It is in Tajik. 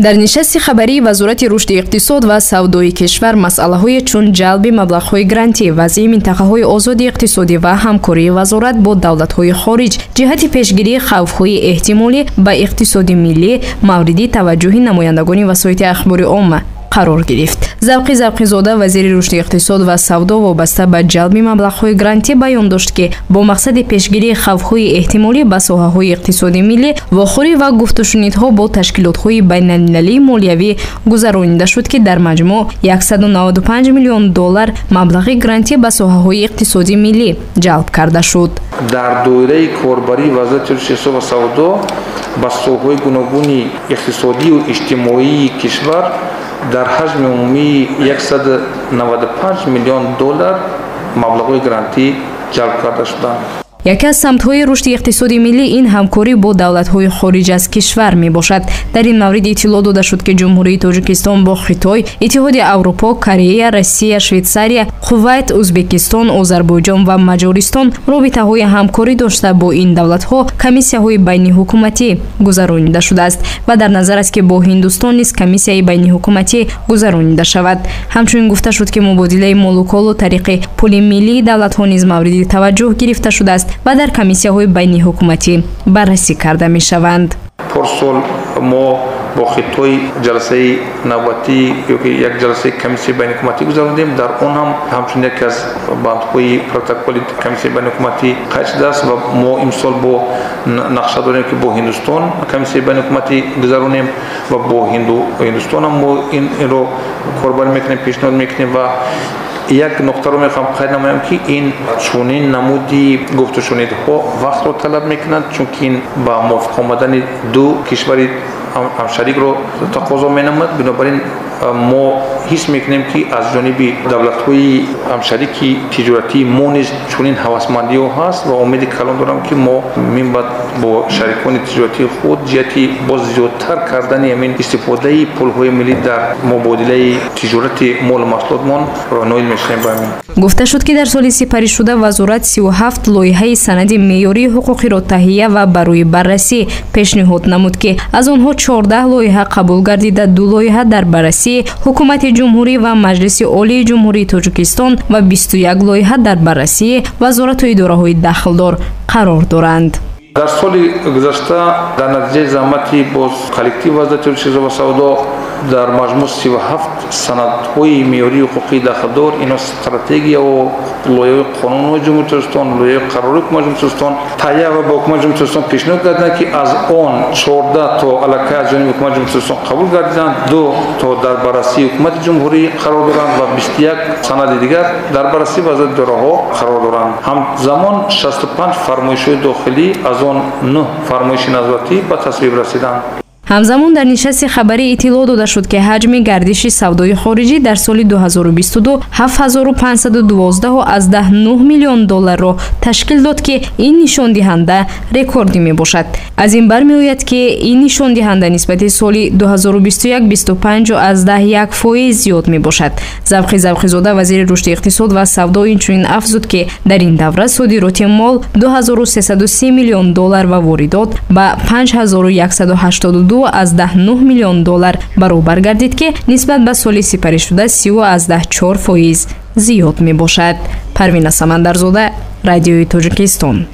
Дар нишасти хабарии Вазорати рушди иқтисод ва савдои кишвар масъалаҳое чун ҷалби маблағҳои грантӣ, вазъи минтақаҳои озоди иқтисодӣ ва ҳамкории вазорат бо давлатҳои хориҷ ҷиҳати пешгирии хавфҳои эҳтимолӣ ба иқтисоди миллӣ мавриди таваҷҷӯҳи намояндагони васоити ахбори омма қарор гирифт. Завқи Завқизода, вазири рушди иқтисод ва савдо, вобаста ба ҷалби маблағҳои грантӣ баён дошт, ки бо мақсади пешгирии хавфҳои эҳтимолӣ ба соҳаҳои иқтисоди миллӣ вохӯрӣ ва гуфтушунидҳо бо ташкилотҳои байналмилалии молиявӣ гузаронида шуд, ки дар маҷмӯъ 195 миллион доллар маблағи грантӣ ба соҳаҳои иқтисоди миллӣ ҷалб карда шуд. Дар доираи корбарии Вазорати рушди иқтисод ва савдо ба соҳаҳои гуногуни иқтисодию иҷтимоии кишвар дар ҳаҷми умумии 195 миллион доллар маблағҳои грантӣ ҷалб карда шуданд. Яке аз самтҳои рушди иқтисоди миллӣ ин ҳамкорӣ бо давлатҳои хориҷ аз кишвар мебошад. Дар ин маврид иттилоъ дода шуд, ки Ҷумҳурии Тоҷикистон бо Хитой, Иттиҳоди Аврупо, Корея, Россия, Швейтсария, Кувайт, Ӯзбекистон, Озарбойҷон ва Маҷористон робитаҳои ҳамкорӣ дошта, бо ин давлатҳо комиссияҳои байниҳукуматӣ гузаронида шудааст ва дар назар аст, ки бо Ҳиндустон низ комиссияи байниҳукуматӣ гузаронида шавад. Ҳамчунин гуфта шуд, ки мубодилаи молу колу тариқи пули миллии давлатҳо низ мавриди таваҷҷӯҳ гирифта шудааст ва дар комиссияҳои байниҳукуматӣ баррасӣ карда мешаванд. Порсол мо бо Хитой ҷаласаи навбатӣ ёки як ҷаласаи комиссияи байниҳукуматӣ гузарондем. Дар он ҳам ҳамчун яке аз бандҳои протоколи комиссияи байниҳукуматӣ қайд шудааст ва мо имсол бо нақша дорем, ки бо Ҳиндустон комиссияи байниҳукуматӣ гузаронем ва бо Ҳиндустон ҳам мо инро корбарӣ мекунем, пешниҳод мекунем. Ва як нуқтаро мехоҳам қайд намоям, ки ин чунин намуди гуфтушунидҳо вақтро талаб мекунанд, чунки ин ба мувофиқ омадани ду кишвари ҳамшарикро тақозо менамояд. Бинобар ин мо ҳис мекунем, ки аз ҷониби давлатҳои ҳамшарики тиҷоратии мо низ чунин ҳавасмандиҳо ҳаст ва умеди калон дорам, ки мо минбаъд бо шарикони тиҷоратии худ ҷиҳати боз зиёдтар кардани ҳамин истифодаи пулҳои миллӣ дар мубодилаи тиҷорати молу маҳсулотмон ноил мешавем ба ҳамин. Гуфта шуд, ки дар соли сипаришуда вазорат 37 лоиҳаи санади меъёрии ҳуқуқиро таҳия ва барои баррасӣ пешниҳод намуд, ки аз онҳо 14 лоиҳа қабул гардида, ду лоиҳа дар баррасии Ҳукумати Ҷумҳурӣ ва Маҷлиси Олии Ҷумҳурии Тоҷикистон ва 21 лоиҳа дар баррасии вазорату идораҳои дахлдор қарор доранд. Дар соли гузашта дар натиҷаи заҳмати боз коллектив Вазорати рушди ва савдо дар маҷмӯъ 37 санадҳои меъёрии ҳуқуқии дахлдор, ино стратегияву лоиҳаи қонунҳои Ҷумҳурии Тоҷикистон, лоиҳаи қарори Ҳукумати Ҷумҳурии Тоҷикистон таҳия ва ба Ҳукумати Ҷумҳурии Тоҷикистон пешниҳод гардиданд, ки аз он 14 то аллакай аз ҷониби Ҳукумати Ҷумҳурии Тоҷикистон қабул гардиданд, ду то дар баррасии Ҳукумати Ҷумҳурӣ қарор доранд ва 21 санади дигар дар баррасии вазорати идораҳо қарор доранд. Ҳамзамон 65 фармоишҳои дохилӣ, аз он 9 фармоиши назоратӣ ба тасвиб расиданд. Ҳамзамон дар нишасти хабарӣ иттилоъ дода шуд, ки ҳаҷми гардиши савдои хориҷӣ дар соли 2022 7512,9 миллион долларро ташкил дод, ки ин нишондиҳанда рекордӣ мебошад. Аз ин бармеояд, ки ин нишондиҳанда нисбати соли 2021 25,1% зиёд мебошад. Завқи Завқизода, вазири рушди иқтисод ва савдо, инчунин афзуд, ки дар ин давра содироти мол 2330 миллион доллар ва воридот ба 5182,9 миллион доллар баробар гардид, ки нисбат ба соли сипаришуда 30,4% зиёд мебошад. Парвина Самандарзода, Радиои Тоҷикистон.